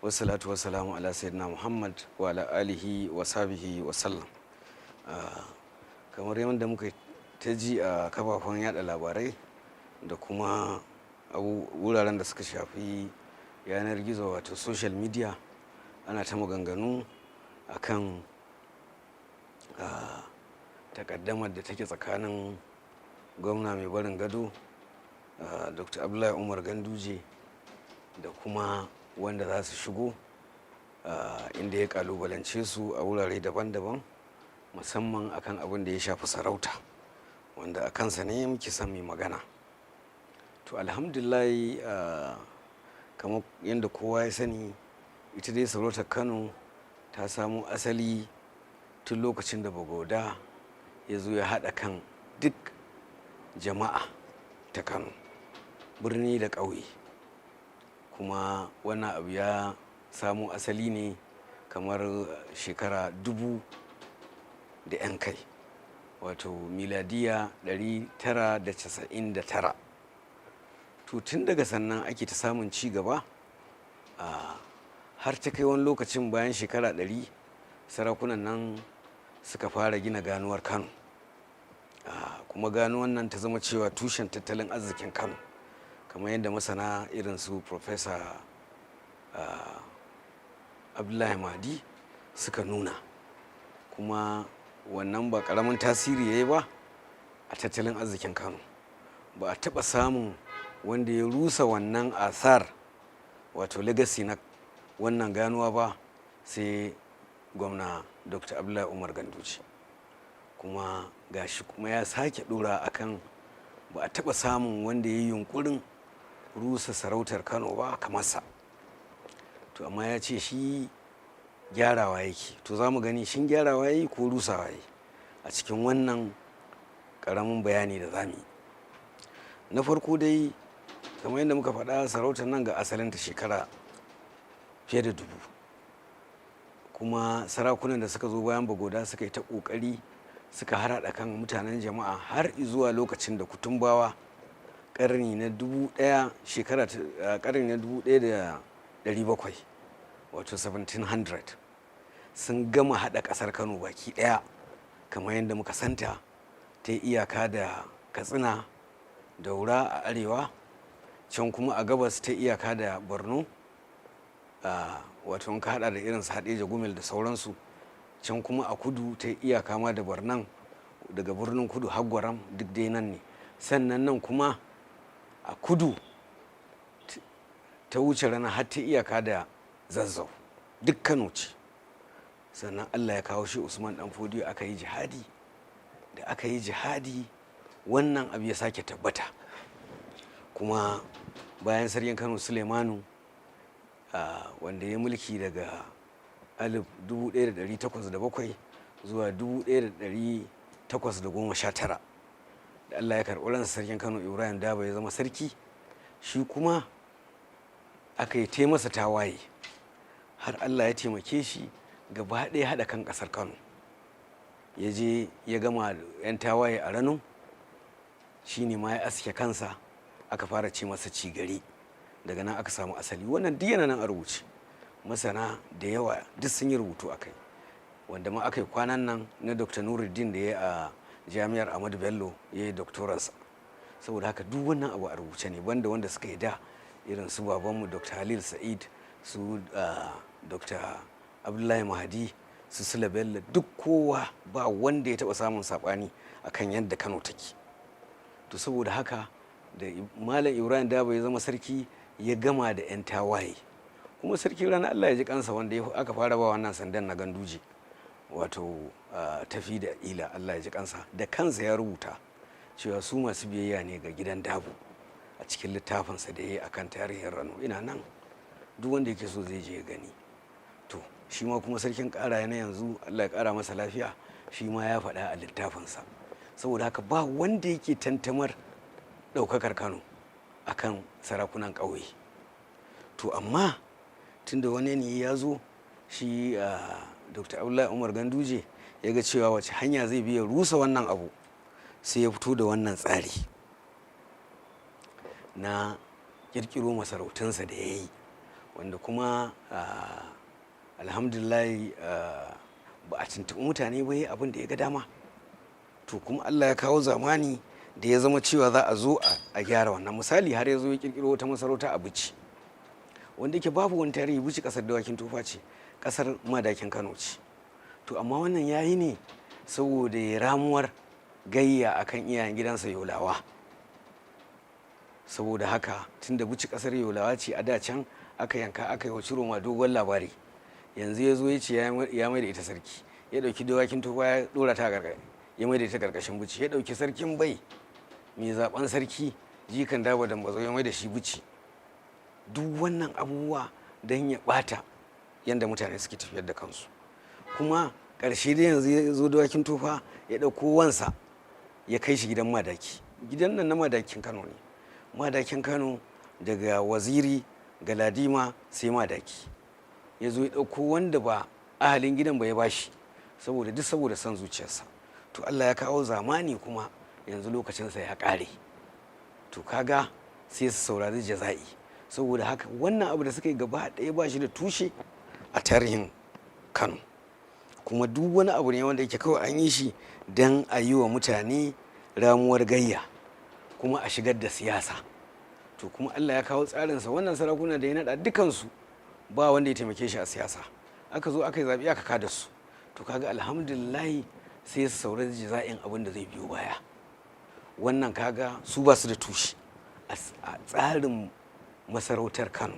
Wassalatu wassalamu ala sayyidina Muhammad wa ala alihi wa sahbihi wa sallam. Kamar yadda muka ta ji a kafafen yada labarai da kuma wuraren da suka shafi yanar gizo, wato social media, ana ta maganganu akan takaddamar da take tsakanin gwamna mai barin gado, Dr. Abdullahi Umar Ganduje, da kuma wanda za su shigo, inda ya kalubalance su a wurare daban-daban, musamman akan abin da ya shafi sarauta, wanda a kansa ne muke son mai magana. To, alhamdulillah, kamar yadda kowa ya sani, ita dai sarautar Kano ta samo asali tun lokacin da Bagoda ya zo ya haɗa kan duk jama'a ta Kano, birni da ƙauye. Kuma wannan abu ya samo asali ne kamar shekara 1000 da 'yan kai, wato miladiya 999. To, tun daga sannan ake ta samun ci gaba, har ta kai wani lokacin, bayan shekara 100, sarakunan nan suka fara gina ganuwar Kano, kuma ganuwar nan ta zama cewa tushen tattalin arzikin Kano, kamar yadda masana irin su Professor Abdullahi Mahdi suka nuna. Kuma wannan ba karamin tasiri ya yi ba a tattalin arzikin Kano. Ba a taɓa samun wanda ya rusa wannan asar, wato legacy na wannan ganuwa ba, sai Gwamna Dr. Abdullahi Umar Ganduje. Kuma gashi kuma ya sake dora akan ba a taɓa samun wanda ya yi yunkurin rusa sarautar Kano ba kamar sa. To, amma ya ce shi gyarawa yake. To, za mu gani shin gyarawa yi ko rusawa yi a cikin wannan karamin bayani da zamu yi. Na farko dai, kamar yadda muka faɗa, sarautar nan ga asalinta shekara fiye da 1000. Kuma sarakunan da suka zo bayan Bagoda suka yi ta ƙoƙari suka harhaɗa kan mutanen jama'a har zuwa lokacin da Kutumbawa, ƙarni na 1000, shekara ƙarni na 1700, wato 1700, sun gama haɗa ƙasar Kano baki ɗaya kamar yadda muka santa, ta yi iyaka da Katsina, Daura a arewa, can kuma a gabas ta iyaka da Borno, wato in ka hada da irin su Haɗeja, Gumel da sauransu. Can kuma a kudu ta iyaka ma da Barnan, daga Birnin Kudu har Gwaram, duk dai nan ne. Sannan nan kuma a kudu ta wuce rana har ta iyaka da Zazzau, duk Kano ce. Sannan Allah ya kawo shi Usman Dan Fodiyo, aka yi jihadi. Da aka yi jihadi, wannan abu ya sake tabbata. Kuma bayan Sarkin Kano Suleimanu, wanda ya mulki daga 1807 zuwa 1819, da Allah ya karɓi ransa, Sarkin Kano Ibrahim Dabo ya zama sarki. Shi kuma aka yi masa tawaye har Allah ya taimake shi gaba ɗaya haɗa kan ƙasar Kano. Ya je ya gama 'yan tawaye a Rano, shi ne ma ya aske kansa, aka fara ce masa Cigari. Daga nan aka samu asali. Wannan duk yana nan a rubuce, masana da yawa duk sun yi rubutu a kai, wanda ma aka yi kwanan nan na Dr. Nuruddin da ya a Jami'ar Ahmadu Bello ya yi doktoransa. Saboda haka duk wannan abu a rubuce ne, banda wanda suka yi da, irin su babanmu Dr. Halil Sa'id, su Dr. Abdullahi Mahadi, su Sula Bello, duk kowa ba wanda ya taɓa samun saɓani akan yadda Kano take. To, saboda haka da Malam Ibrahim Dabo ya zama sarki, ya gama da 'yan tawaye. Kuma Sarki Ranar, Allah ya ji kansa, wanda aka fara ba wannan sandan na Ganduje, wato tafi da ila, Allah ya ji kansa, da kansa ya rubuta cewa su masu biyayya ne ga gidan Dabo a cikin littafinsa da ya yi akan tarihin Rano. Ina nan, duk wanda yake so zai je ya gani. To, shi ma kuma Sarkin Kara na yanzu, Allah ya kara masa lafiya, shi ma ya faɗa a littafinsa. Saboda haka ba wanda yake tantamar ɗaukakar Kano akan sarakunan ƙauye. To, amma tunda wani ne ya zo shi, Dr. Abdullahi Umar Ganduje, ya ga cewa wace hanya zai biya rusa wannan abu, sai ya fito da wannan tsari na kirkiro masarautunsa da ya yi. Wanda kuma alhamdulillah ba a tuntuɓi mutane ba, yi abin da ya ga dama. To kuma Allah ya kawo zamani da ya zama cewa za a zo a gyara wannan. Misali, har ya zo ya kirkiro wata masarauta a Bichi, wanda yake babu wani tarihi. Bichi kasar Dawakin Tofa ce, kasar Madakin Kano ce. To amma wannan yayi ne saboda ya ramuwar gayya akan iyayen gidansa Yolawa. Saboda haka, tunda Bichi kasar Yolawa ce a da can aka yanka aka yi wa Ciroma dogon labari, yanzu ya zo ya ce ya mai da ita sarki. Ya dauki Dawakin Tofa ya dora ta, ya mai da ita karkashin Bichi. Ya dauki sarkin Bai mai zaben sarki, jikan Daba Dambazo, ya mai da shi Bichi. Duk wannan abubuwa don ya bata yadda mutane suke tafiyar da kansu. Kuma ƙarshe dai yanzu ya zo Dawakin Tofa, ya ɗauko wansa ya kai shi gidan Madaki. Gidan nan na Madakin Kano ne. Madakin Kano daga Waziri, Galadima, sai Madaki. Ya zo ya ɗauko wanda ba ahalin gidan ba ya bashi, saboda duk saboda son zuciyarsa. To Allah ya kawo zamani, kuma yanzu lokacinsa ya ƙare. To kaga sai su saurari jaza'i. Saboda haka, wannan abu da suka yi gaba ɗaya ba shi da tushe a tarihin Kano, kuma duk wani abu ne wanda yake kawai an yi shi don a yi wa mutane ramuwar gayya, kuma a shigar da siyasa. To kuma Allah ya kawo tsarinsa. Wannan sarakuna da ya naɗa, dukansu ba wanda ya taimake shi a siyasa. Aka zo aka yi zaɓe, aka kada su. To kaga alhamdulillahi, sai su saurari jaza'in abin da zai biyo baya. Wannan kaga su ba su da tushe a tsarin masarautar Kano.